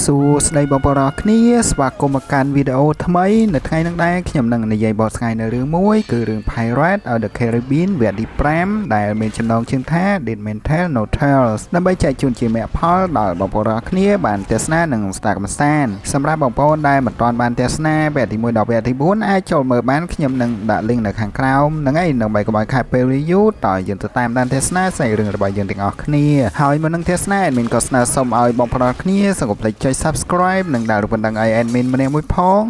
សួស្តីបងប្អូនអរគ្នាស្វាគមន៍មកកាន់វីដេអូថ្មីនៅថ្ងៃនេះដែរខ្ញុំនឹងនិយាយបកស្រាយនៅរឿងមួយគឺរឿង Pirate of the Caribbean វគ្គទី5ដែលមានចំណងជើងថា Dead Men Tell No Tales ដើម្បីចែកជូនជាមគ្គផលដល់បងប្អូនអរគ្នាបានទស្សនានិងស្ដាប់កម្សាន្តសម្រាប់បងប្អូនដែលមិនទាន់បានទស្សនាវគ្គទី1ដល់វគ្គទី4អាចចូលមើលបានខ្ញុំនឹងដាក់ link នៅខាងក្រោមហ្នឹងហើយដើម្បីកុំឲ្យខាតពេលយូរតើយើងទៅតាមដានទស្សនាសាច់រឿងរបស់យើងទាំងអស់គ្នាហើយមុននឹងទស្សនា admin ក៏ស្នើសុំឲ្យបងប្អូនអរគ្នាសូមកុំភ្លេចចុច subscribe និងដាក់រូបបណ្ដឹងឲ្យ admin ម្នាក់មួយផង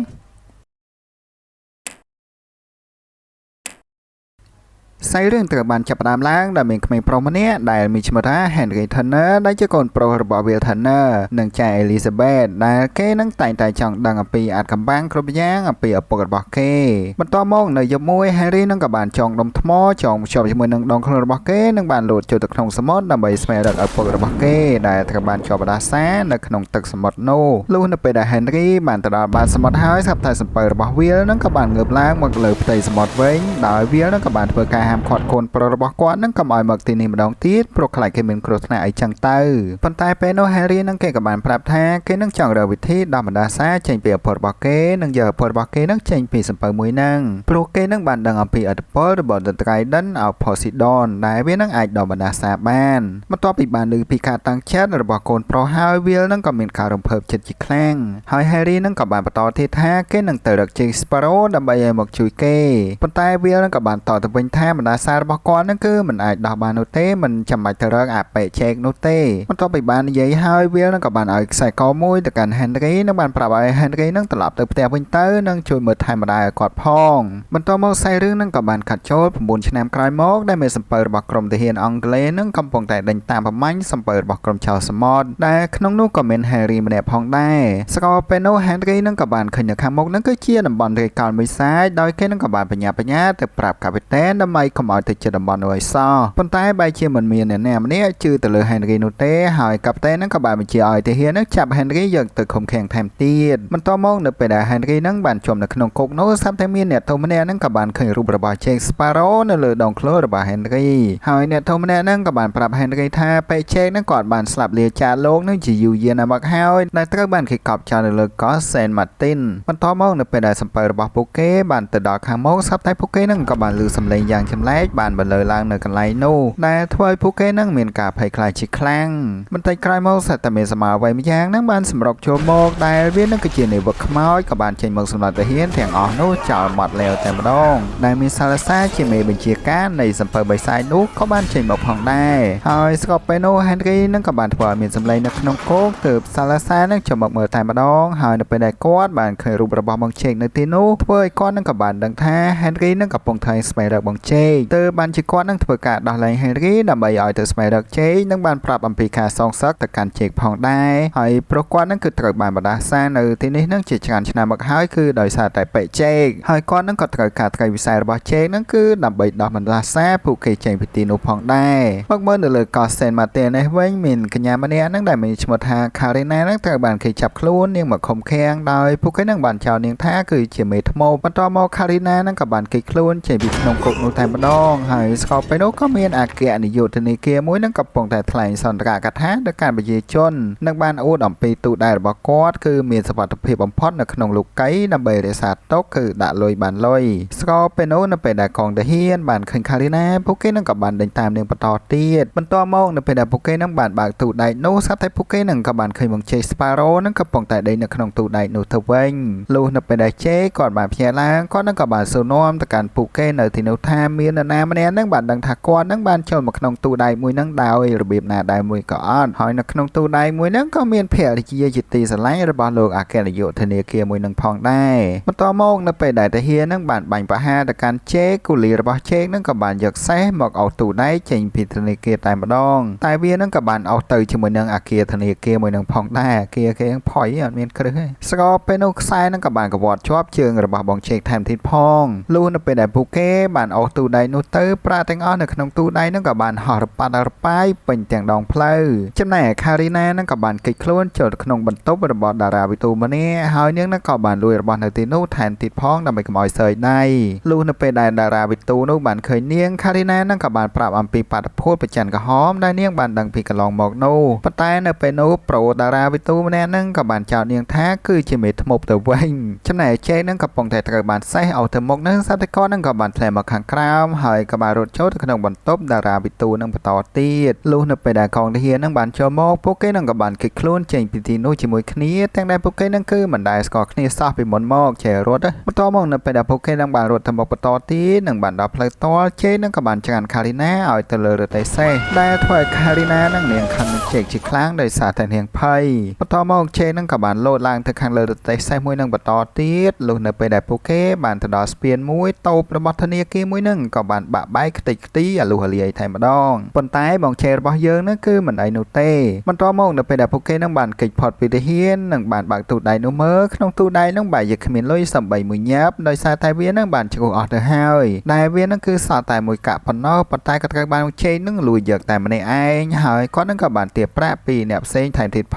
សាច់រឿងត្រូវបានចាប់ផ្ដើមឡើងដោយមានក្មេងប្រុសម្នាក់ដែលមានឈ្មោះថា Henry Turner ដែលជាកូនប្រុសរបស់ Will Turner និងចៅ Elizabeth ដែលគេនឹងតែងតែចង់ដឹងអំពីអាថ៌កំបាំងគ្រប់យ៉ាងអំពីឪពុករបស់គេបន្ទាប់មកនៅយប់មួយ Henry នឹងក៏បានចងដុំថ្មចងភ្ជាប់ជាមួយនឹងដងខ្លួនរបស់គេនិងបានលោតចូលទៅក្នុងសមុទ្រដើម្បីស្វែងរកឪពុករបស់គេដែលត្រូវបានជាប់បណ្ដាសានៅក្នុងទឹកសមុទ្រនោះលុះនៅពេលដែល Henry បានទៅដល់បាតសមុទ្រហើយស្រាប់តែសំពៅរបស់ Will នឹងក៏បានងើបឡើងមកលើផ្ទៃសមុទ្រវិញដោយ Will នឹងក៏បានធ្វើការហាមឃាត់កូនប្រុសរបស់គាត់នឹងកុំឲ្យមកទីនេះម្ដងទៀតព្រោះខ្លាចគេមានគ្រោះថ្នាក់អីចឹងទៅប៉ុន្តែពេលនោះ Harry នឹងគេក៏បានប្រាប់ថាគេនឹងចង់រកវិធីដោះបណ្ដាសាចេញពីឪពុករបស់គេនិងយកឪពុករបស់គេនឹងចេញពីសំពៅមួយហ្នឹងព្រោះគេនឹងបានដឹងអំពីឥទ្ធិពលរបស់ The Trident of Poseidon ដែលវានឹងអាចដោះបណ្ដាសាបានបន្ទាប់ពីបានឮពីការតាំងចិត្តរបស់កូនប្រុសហើយ Will នឹងក៏មានការរំភើបចិត្តជាខ្លាំងហើយ Harry នឹងក៏បានបន្តទៀតថាគេនឹងទៅរក Jack Sparrow ដើម្បីឲ្យមកជួយគេប៉ុន្តែ Will នឹងក៏បានតបទៅវិញថាបណ្ដាសារបស់គាត់នឹងគឺមិនអាចដោះបាននោះទេមិនចាំបាច់ទៅរកអាប៉ែជែកនោះទេបន្ទាប់ពីបាននិយាយហើយ Will នឹងក៏បានឲ្យខ្សែកមួយទៅកាន់ Henry និងបានប្រាប់ឲ្យ Henry នឹងត្រឡប់ទៅផ្ទះវិញទៅនិងជួយមើលថែម្ដាយឲ្យគាត់ផងបន្ទាប់មកសាច់រឿងនឹងក៏បានកាត់ចូល9ឆ្នាំក្រោយមកដែលមានសំពៅរបស់ក្រុមទាហានអង់គ្លេសនឹងកំពុងតែដេញតាមប្រមាញ់សំពៅរបស់ក្រុមចោរសមុទ្រដែលក្នុងនោះក៏មាន Harry ម្នាក់ផងដែរស្គាល់ពេលនោះ Henry នឹងក៏បានឃើញនៅខាងមុខនឹងគឺជាតំបន់រាយកលមួយសាយដោយគេនឹងក៏បានបញ្ញាបញ្ញាទៅប្រាប់កាពីតែនដើម្បីកុំឲ្យទៅជិតតំបន់នោះឲ្យសោះប៉ុន្តែបែរជាមិនមានអ្នកណាម្នាក់ជឿទៅលើ Henry នោះទេហើយកាពីតែននឹងក៏បានបញ្ជាឲ្យទាហាននឹងចាប់ Henry យកទៅឃុំឃាំងថែមទៀតបន្ទាប់មកនៅពេលដែល Henry នឹងបានជាប់នៅក្នុងគុកនោះស្រាប់តែមានអ្នកទោសម្នាក់នឹងក៏បានឃើញរូបរបស់ Jack Sparrow នៅលើដងខ្លួនរបស់ Henry ហើយអ្នកទោសម្នាក់នឹងក៏បានប្រាប់ Henry ថាពេល Jack នឹងគាត់បានស្លាប់លាចាកលោកនឹងជាយូរយារណាស់មកហើយដែលត្រូវបានគេកប់ចោលនៅលើកោះ Saint Martin បន្ទាប់មកនៅពេលដែលសំពៅរបស់ពួកគេបានទៅដល់ខាងមុខស្រាប់តែពួកគេនឹងក៏បានឮសំឡេងយ៉ាងចម្លែកបានបន្លឺឡើងនៅកន្លែងនោះដែលធ្វើឲ្យពួកគេនឹងមានការភ័យខ្លាចជាខ្លាំងបន្តិចក្រោយមកសត្វតែមានសមអ្វីម្យ៉ាងនឹងបានសម្រុកចូលមកដែលវានឹងគឺជានាវិកខ្មោចក៏បានចេញមកសម្លាប់ទាហានទាំងអស់នោះចោលមាត់លែវតែម្ដងដែលមានសាលសាជាមេបញ្ជាការនៃសំពៅបិសាចនោះក៏បានចេញមកផងដែរហើយស្របពេលនោះ Henry នឹងក៏បានធ្វើឲ្យមានសម្លេងនៅក្នុងគោកទើបសាលសានឹងចូលមកមើលតែម្ដងហើយនៅពេលដែលគាត់បានឃើញរូបរបស់បងជេកនៅទីនោះធ្វើឲ្យគាត់នឹងក៏បានដឹងថា Henry នឹងកំពុងធ្វើស្វែងរកបងជេកទើបបានជាគាត់នឹងធ្វើការដោះលែង Henry ដើម្បីឲ្យទៅស្វែងរកជេកនិងបានប្រាប់អំពីការសងសឹកទៅកាន់ជេកផងដែរហើយប្រុសគាត់នឹងគឺត្រូវបានបណ្ដាសានៅទីនេះនឹងជាច្រើនឆ្នាំមកហើយគឺដោយសារតែប៉ិជេកហើយគាត់នឹងក៏ត្រូវការត្រីវិស័យរបស់ជេកនឹងគឺដើម្បីដោះបណ្ដាសាពួកគេចេញពីទីនោះផងដែរមកមើលនៅលើកោះសេនម៉ាតេនេះវិញមានកញ្ញាម្នាក់នឹងដែលមានឈ្មោះថា Karina នឹងត្រូវបានគេចាប់ខ្លួននាងមកឃុំឃាំងដោយពួកគេនឹងបានចោទនាងថាគឺជាមេថ្មបន្ទាប់មក Karina នឹងក៏បានគេចខ្លួនចេញពីក្នុងគុកនោះតែម្ដងហើយស្របពេលនោះក៏មានអគ្គនាយកធនាគារមួយនឹងកំពុងតែថ្លែងសន្ទរកថាដល់ការប្រជាជននិងបានអួតអំពីទូដែរបស់គាត់គឺមានសុវត្ថិភាពបំផុតនៅក្នុងលោកីដើម្បីរក្សាទុកគឺដាក់លុយបានលុយស្របពេលនោះនៅពេលដែលកងទាហានបានឃើញ Karina ពួកគេនឹងក៏បានដេញតាមនាងបន្តទៀតបន្ទាប់មកនៅពេលដែលពួកគេនឹងបានបើកទូដែកនោះស្រាប់តែពួកគេនឹងក៏បានឃើញបងជេ Sparrow នឹងកំពុងតែដេញនៅក្នុងទូដែកនោះទៅវិញលុះនៅពេលដែលជេគាត់បានភ្ញាក់ឡើងគាត់នឹងក៏បានសួរនាំទៅកាន់ពួកគេនៅទីនោះថាមាននរណាម្នាក់នឹងបានដឹងថាគាត់នឹងបានចូលមកក្នុងទូដែកមួយនឹងដោយរបៀបណាដែរមួយក៏អត់ហើយនៅក្នុងទូដែកមួយនឹងក៏មានភរិយាជាទីស្រឡាញ់របស់លោកអគ្គនាយកធនាគារមួយនឹងផងដែរបន្ទាប់មកនៅពេលដែលទាហាននឹងបានបាញ់ប្រហារទៅកាន់ជេគូលីរបស់ជេនឹងក៏បានយកសេះមកអោសទូដែកចេញពីធនាគារតែម្ដងតែវានឹងក៏បានអោសទៅជាមួយនឹងអាគារធនាគារមួយនឹងផងដែរអាគារគេនឹងផុយអត់មានគ្រឹះទេស្របពេលនោះខ្សែនឹងក៏បានកវត្តជាប់ជើងរបស់បងជេកថែមទៀតផងលុះនៅពេលដែលពួកគេបានអោសទូ ដែកនោះទៅប្រាក់ទាំងអស់នៅក្នុងទូដែកហ្នឹងក៏បានហោះរប៉ាត់រប៉ាយពេញទាំងដងផ្លូវចំណែកខារីណាហ្នឹងក៏បានគេចខ្លួនចូលទៅក្នុងបន្ទប់របស់តារាវិទូម្នាក់ហើយនាងហ្នឹងក៏បានលួចរបស់នៅទីនោះថែមទៀតផងដើម្បីកុំឲ្យសើចដៃលុះនៅពេលដែលតារាវិទូនោះបានឃើញនាងខារីណាហ្នឹងក៏បានប្រាប់អំពីបាតុភូតប្រច័នក្រហមដែលនាងបានដឹងពីកន្លងមកនោះប៉ុន្តែនៅពេលនោះប្រូតារាវិទូម្នាក់ហ្នឹងក៏បានចោទនាងថាគឺជាមេធ្មប់ទៅវិញចំណែកជេហ្នឹងកំពុងតែត្រូវបានសេះឲ្យទៅមុខនឹងសត្វកហ្នឹងក៏បានធ្លាក់មកខាងក្រោមហើយក៏បានរត់ចូលទៅក្នុងបន្ទប់តារាវិទូនឹងបន្តទៀតលុះនៅពេលដែលកងទាហាននឹងបានចូលមកពួកគេនឹងក៏បានគេចខ្លួនចេញពីទីនោះជាមួយគ្នាទាំងដែលពួកគេនឹងគឺមិនដែលស្គាល់គ្នាសោះពីមុនមកចេះរត់បន្តមកនៅពេលដែលពួកគេនឹងបានរត់ទៅមុខបន្តទៀតនឹងបានដល់ផ្លូវតល់ជេនឹងក៏បានច្រានខារីណាឲ្យទៅលើរទេះសេះដែលធ្វើឲ្យខារីណានឹងនាងខឹងនឹងជេកជាខ្លាំងដោយសារតែនាងភ័យបន្តមកជេនឹងក៏បានលោតឡើងទៅខាងលើរទេះសេះមួយនឹងបន្តទៀតលុះនៅពេលដែលពួកគេបានទៅដល់ស្ពានមួយតូបរបស់ធនាគារមួយនឹងក៏បានបាក់បែកខ្ទេចខ្ទីអាលុះអាលាយថែម្ដងប៉ុន្តែបងជេរបស់យើងនឹងគឺមិនអីនោះទេបន្តមកនៅពេលដែលពួកគេនឹងបានគេចផុតពីទាហាននឹងបានបើកទូដៃនោះមើលក្នុងទូដៃនឹងបែរជាគ្មានលុយសំបីមួយញាប់ដោយសារតែវានឹងបានជ្រុះអស់ទៅហើយដែលវានឹងគឺសល់តែមួយកាក់ប៉ុណ្ណោះប៉ុន្តែក៏ត្រូវបានជេនឹងលួចយកតែម្នាក់ឯងហើយគាត់នឹងក៏បានទារប្រាក់ពីអ្នកផ្សេងថែមទៀតផ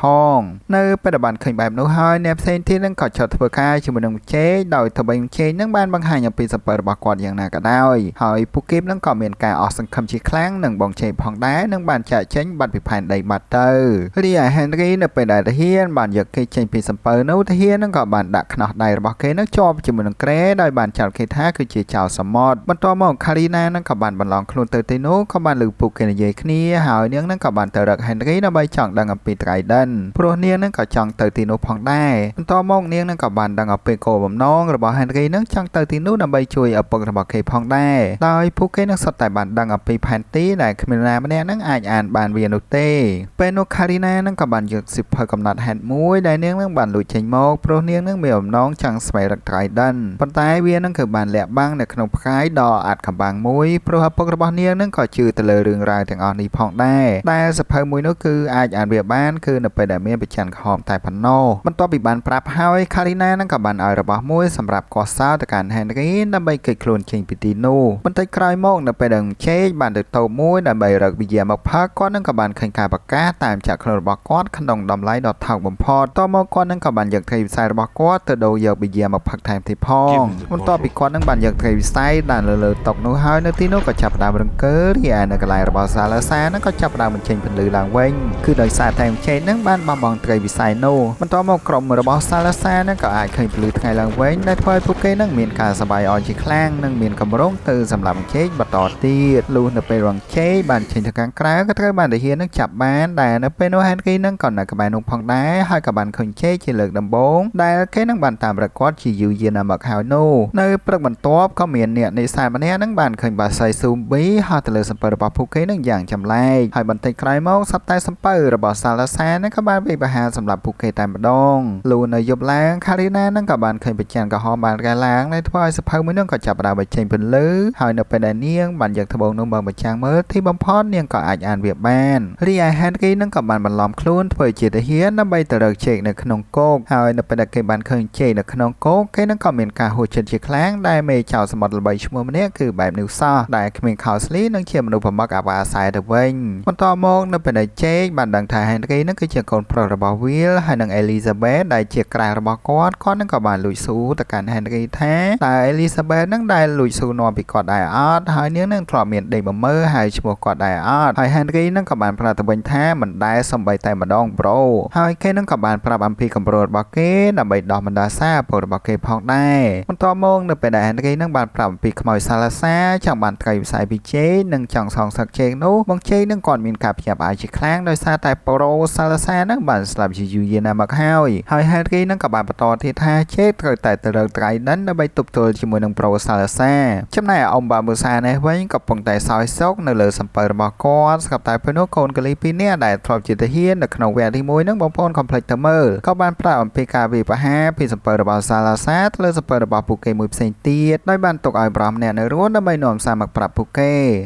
ងនៅពេលដែលបានឃើញបែបនោះហើយអ្នកផ្សេងទៀតនឹងក៏ឆត់ធ្វើការជាមួយនឹងជេដោយធ្វើបីជេនឹងបានបង្ហាញអំពីសពើរបស់គាត់យ៉ាងណាក៏ដោយហើយពួកគេនឹងក៏មានការអស់សង្ឃឹមជាខ្លាំងនឹងបងជេផងដែរនឹងបានចាក់ចេញបាត់ពីផែនដីបាត់ទៅរីឯ Henry នៅពេលដែលទាហានបានយកគេចេញពីសំពៅនោះទាហាននឹងក៏បានដាក់ខ្នោះដៃរបស់គេនឹងជាប់ជាមួយនឹងគ្រែដោយបានចោទគេថាគឺជាចោរសមុទ្របន្ទាប់មក Karina នឹងក៏បានបន្លងខ្លួនទៅទីនោះក៏បានលើពួកគេនិយាយគ្នាហើយនាងនឹងក៏បានទៅរក Henry ដើម្បីចង់ដឹងអំពី Trident ព្រោះនាងនឹងក៏ចង់ទៅទីនោះផងដែរបន្ទាប់មកនាងនឹងក៏បានដឹងអំពីគោលបំណងរបស់ Henry នឹងចង់ទៅទីនោះដើម្បីជួយឪពុករបស់គេផងដែរដោយពួកគេនឹងសុទ្ធតែបានដឹងអំពីផែនទីដែលគ្មានណាម្នាក់នឹងអាចអានបានវានោះទេពេលនោះ Karina នឹងក៏បានយកសៀវភៅកំណត់ហេតុមួយដែលនាងនឹងបានលួចចេញមកព្រោះនាងនឹងមានបំណងចង់ស្វែងរក Trident ប៉ុន្តែវានឹងគឺបានលាក់បាំងនៅក្នុងផ្កាយដ៏អាថ៌កំបាំងមួយព្រោះឪពុករបស់នាងនឹងក៏ជឿទៅលើរឿងរ៉ាវទាំងអស់នេះផងដែរដែលសៀវភៅមួយនោះគឺអាចអានវាបានគឺនៅពេលដែលមានប្រច័នក្រហមតែប៉ុណ្ណោះបន្ទាប់ពីបានប្រាប់ហើយ Karina នឹងក៏បានឲ្យរបស់មួយសម្រាប់កោះសោទៅកាន់ Henry ដើម្បីគេចខ្លួនចេញពីទីនោះបន្តិចក្រោយមកនៅពេលដែលជេកបានទៅតូបមួយដើម្បីរកវិយាមកផឹកគាត់នឹងក៏បានឃើញការប្រកាសតាមចាក់ខ្លួនរបស់គាត់ក្នុងតម្លៃដ៏ថោកបំផុតតមកគាត់នឹងក៏បានយកត្រីវិស័យរបស់គាត់ទៅដូរយកវិយាមកផឹកថែមទៀតផងបន្ទាប់ពីគាត់នឹងបានយកត្រីវិស័យដាក់លើលើតុនោះហើយនៅទីនោះក៏ចាប់ផ្ដើមរង្គើរីឯនៅកន្លែងរបស់សាឡាសានឹងក៏ចាប់ផ្ដើមបញ្ចេញពន្លឺឡើងវិញគឺដោយសារតែជេកនឹងបានបោះបង់ត្រីវិស័យនោះបន្ទាប់មកក្រុមរបស់សាឡាសានឹងក៏អាចឃើញពន្លឺថ្ងៃឡើងវិញដែលធ្វើឲ្យពួកគេនឹងមានការសប្បាយអរជាខ្លាំងនិងមានកម្រងទៅសម្រាប់ជេកបន្តទៀតលុះនៅពេលរងជេកបានចេញទៅខាងក្រៅក៏ត្រូវបានទាហាននឹងចាប់បានដែលនៅពេលនោះ Henry នឹងក៏នៅក្បែរនោះផងដែរហើយក៏បានឃើញជេកជាលើកដំបូងដែលគេនឹងបានតាមរកគាត់ជាយូរយារណាស់មកហើយនោះនៅព្រឹកបន្ទាប់ក៏មានអ្នកនេសាទម្នាក់នឹងបានឃើញបាសីស៊ូមប៊ីហោះទៅលើសំពៅរបស់ពួកគេនឹងយ៉ាងចម្លែកហើយបន្តិចក្រោយមកសត្វតែសំពៅរបស់សាឡាសានឹងក៏បានវាយប្រហារសម្រាប់ពួកគេតែម្ដងលុះនៅយប់ឡើងខារីណានឹងក៏បានឃើញប្រច័នក្រហមបានរែឡើងដែលធ្វើឲ្យសភៅមួយនឹងក៏ចាប់ផ្ដើមបញ្ចេញពន្លឺហើយនៅពេលដែលនាងបានយកត្បូងនោះមកបញ្ចាំងមើលទីបំផុតនាងក៏អាចអានវាបានរីឯ Henry នឹងក៏បានបន្លំខ្លួនធ្វើជាទាហានដើម្បីទៅរកជេកនៅក្នុងគោកហើយនៅពេលដែលគេបានឃើញជេកនៅក្នុងគោកគេនឹងក៏មានការហួសចិត្តជាខ្លាំងដែលមេចៅសមុទ្រល្បីឈ្មោះម្នាក់គឺបែបនេះសោះដែលគ្មានខោស្លីនិងជាមនុស្សប្រមឹកអាវ៉ាសែទៅវិញបន្តមកនៅពេលដែលជេកបានដឹងថា Henry នឹងគឺជាកូនប្រុសរបស់ Will ហើយនិង Elizabeth ដែលជាក្រាស់របស់គាត់គាត់នឹងក៏បានលួចសួរទៅកាន់ Henry ថាតើ Elizabeth នឹងដែលលួចសួរនាំពីគាត់ដែរអត់ហើយនាងនឹងធ្លាប់មានដេកមមើហើយឈ្មោះគាត់ដែរអត់ហើយ Henry នឹងក៏បានប្រាប់ទៅវិញថាមិនដែលសំបីតែម្ដង bro ហើយគេនឹងក៏បានប្រាប់អំពីកម្រោលរបស់គេដើម្បីដោះបណ្ដាសាពលរបស់គេផងដែរបន្តមកនៅពេលដែល Henry នឹងបានប្រាប់អំពីខ្មោចសាឡាសាចង់បានត្រីវិស័យពីជេនិងចង់សងសឹកជេនោះបងជេនឹងគាត់មានការភ្ញាក់ផ្អើលជាខ្លាំងដោយសារតែប្រូសាឡាសានឹងបានស្លាប់ជាយូរយារណាស់មកហើយហើយ Henry នឹងក៏បានបន្តទៀតថាជេត្រូវតែទៅរក Trident ដើម្បីទប់ទល់ជាមួយនឹងប្រូសាឡាសាចំណែកអ៊ំបាមូសានេះវិញកំពុងតែសោយសុកនៅលើសំពៅរបស់គាត់ស្រាប់តែពេលនោះកូនកលីពីរនាក់ដែលធ្លាប់ជាទាហាននៅក្នុងវគ្គទី1នឹងបងប្អូនកុំភ្លេចទៅមើលក៏បានប្រាប់អំពីការវាយប្រហារពីសំពៅរបស់សាឡាសាទៅលើសំពៅរបស់ពួកគេមួយផ្សេងទៀតដោយបានទុកឲ្យប្រុសម្នាក់នៅរស់ដើម្បីនាំសារមកប្រាប់ពួកគ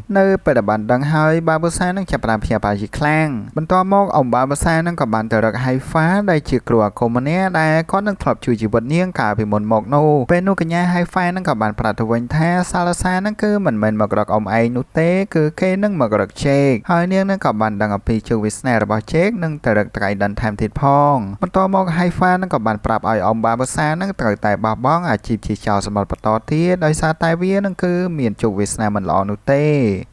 េនៅពេលដែលបានដឹងហើយបាបូសានឹងចាប់ផ្ដើមភ្ញាក់ផ្អើលជាខ្លាំងបន្ទាប់មកអ៊ំបាបូសានឹងក៏បានទៅរកហៃហ្វាដែលជាគ្រូអាគមម្នាក់ដែលគាត់នឹងធ្លាប់ជួយជីវិតនាងកាលពីមុនមកនោះពេលនោះកញ្ញាហៃហ្វានឹងក៏បានប្រាប់ទៅវិញថាសាឡាសា ហ្នឹងគឺមិនមែនមករកអ៊ំឯងនោះទេគឺគេនឹងមករកជេកហើយនាងនឹងក៏បានដឹងអំពីជោគវាសនារបស់ជេកនិងទៅរក Trident ថែមទៀតផងបន្ទាប់មក Haifa នឹងក៏បានប្រាប់ឲ្យអ៊ំបាបូសានឹងត្រូវតែបោះបង់អាជីពជាចោលសមុទ្របន្តទៀតដោយសារតែវានឹងគឺមានជោគវាសនាមិនល្អនោះទេ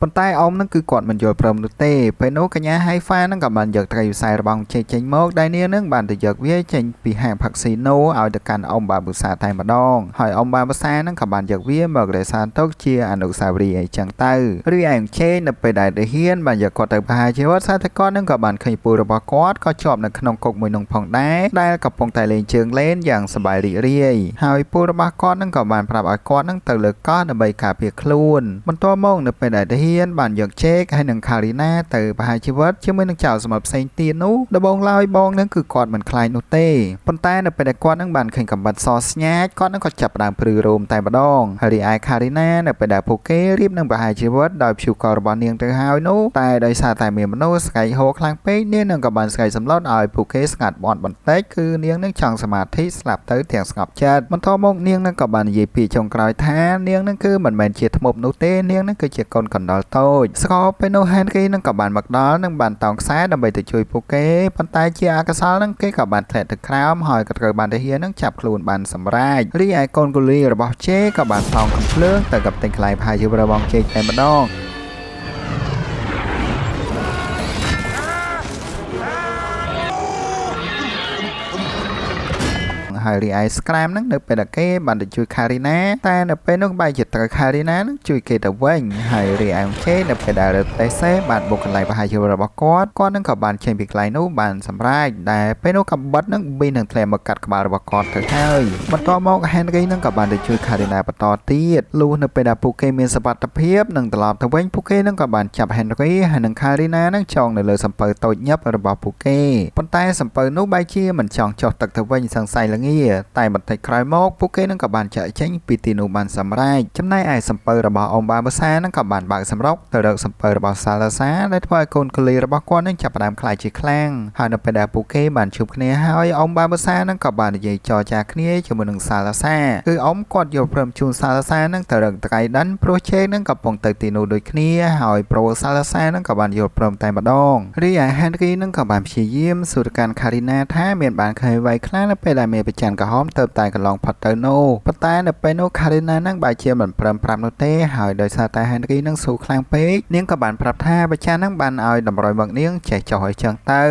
ប៉ុន្តែអ៊ំនឹងគឺគាត់មិនយល់ព្រមនោះទេពេលនោះកញ្ញា Haifa នឹងក៏បានយកត្រីវិស័យរបស់ជេកចេញមកដែលនាងនឹងបានទៅយកវាចេញពីហាងផឹកស៊ីណូឲ្យទៅកាន់អ៊ំបាបូសាតែម្ដងហើយអ៊ំបាបូសានឹងក៏បានយកវាមករក្សាទុកជាអនុស្សាវរីយ៍អីចឹងទៅរីឯជេកនៅពេលដែលទាហានបានយកគាត់ទៅប្រហារជីវិតសាធគាត់នឹងក៏បានឃើញពូរបស់គាត់ក៏ជាប់នៅក្នុងគុកមួយនោះផងដែរដែលកំពុងតែលេងជើងលេនយ៉ាងសប្បាយរីករាយហើយពូរបស់គាត់នឹងក៏បានប្រាប់ឲ្យគាត់នឹងទៅលើកោះដើម្បីការពារខ្លួនបន្ទាប់មកនៅពេលដែលទាហានបានយកជេកហើយនិងខារីណាទៅប្រហារជីវិតជាមួយនឹងចៅសមុទ្រផ្សេងទៀតនោះដំបូងឡើយបងនឹងគឺគាត់មិនខ្លាចនោះទេប៉ុន្តែនៅពេលដែលគាត់នឹងបានឃើញកំបិតសស្ញាចគាត់នឹងក៏ចាប់ផ្ដើមព្រឺរោមតែម្ដងហើយរីឯខារីណានៅពេលដែលពួកគេរៀបនឹងប្រហារជីវិតដោយព្យុះករបស់នាងទៅហើយនោះតែដោយសារតែមានមនុស្សស្កែកហោខ្លាំងពេកនាងនឹងក៏បានស្កែកសម្លុតឲ្យពួកគេស្ងាត់បត់បន្តិចគឺនាងនឹងចង់សមាធិស្លាប់ទៅទាំងស្ងប់ចិត្តបន្ទាប់មកនាងនឹងក៏បាននិយាយពាក្យចុងក្រោយថានាងនឹងគឺមិនមែនជាធ្មប់នោះទេនាងនឹងគឺជាកូនកណ្ដុរតូចស្គរពេលនោះ Henry នឹងក៏បានមកដល់និងបានតោងខ្សែដើម្បីទៅជួយពួកគេប៉ុន្តែជាអកុសលនឹងគេក៏បានធ្លាក់ទៅក្រោមហើយក៏ត្រូវបានទាហាននឹងចាប់ខ្លួនបានសម្រេចរីឯកូនកូលីរបស់ជេក៏បានផ្លោងកំភ្លើងទៅกับទិញកន្លែងផាយរបស់ជេតែម្ដង ហើយរីឯ Scram ហ្នឹងនៅពេលដែលគេបានទៅជួយ Karina តែនៅពេលនោះបែរជាត្រូវ Karina ហ្នឹងជួយគេទៅវិញហើយរីឯ MK នៅពេលដែលតេសេបានបុកកន្លែងប្រហែលជីវិតរបស់គាត់គាត់នឹងក៏បានចេញពីកន្លែងនោះបានសម្រេចដែលពេលនោះកាំបិតនឹងប៊ីនឹងធ្លាក់មកកាត់ក្បាលរបស់គាត់ទៅហើយបន្ទាប់មក Henry នឹងក៏បានទៅជួយ Karina បន្តទៀតលុះនៅពេលដែលពួកគេមានសុវត្ថិភាពនិងត្រឡប់ទៅវិញពួកគេនឹងក៏បានចាប់ Henry ហើយនិង Karina នឹងចងនៅលើសំពៅតូចញាប់របស់ពួកគេប៉ុន្តែសំពៅនោះបែរជាមិនចង់ចុះទឹកទៅវិញសង្ស័យល្ងាតែបន្តិចក្រោយមកពួកគេនឹងក៏បានចាក់ចេញពីទីនោះបានសម្រេចចំណែកឯសំពៅរបស់អ៊ំបាបសានឹងក៏បានបើកសម្រុកទៅរកសំពៅរបស់សាឡាសាដែលធ្វើឲ្យកូនកលីរបស់គាត់នឹងចាប់ផ្ដើមក្លាយជាខ្លាំងហើយនៅពេលដែលពួកគេបានជួបគ្នាហើយអ៊ំបាបសានឹងក៏បាននិយាយចរចាគ្នាជាមួយនឹងសាឡាសាគឺអ៊ំគាត់យល់ព្រមជូនសាឡាសានឹងទៅរកត្រៃដិនព្រោះជេនឹងកំពុងទៅទីនោះដូចគ្នាហើយប្រូសាឡាសានឹងក៏បានយល់ព្រមតែម្ដងរីឯ Henry នឹងក៏បានព្យាយាមសួរទៅកាន់ Karina ថាមានបានឃើញអ្វីខ្លះនៅពេលដែលមានប្រច័នក្រហមទៅតែកន្លងផុតទៅនោះប៉ុន្តែនៅពេលនោះ Karina នឹងបែរជាមិនព្រមប្រាប់នោះទេហើយដោយសារតែ Henry នឹងស៊ូខ្លាំងពេកនាងក៏បានប្រាប់ថាប្រច័ននឹងបានឲ្យតម្រុយមកនាងចេះចុះឲ្យចឹងទៅ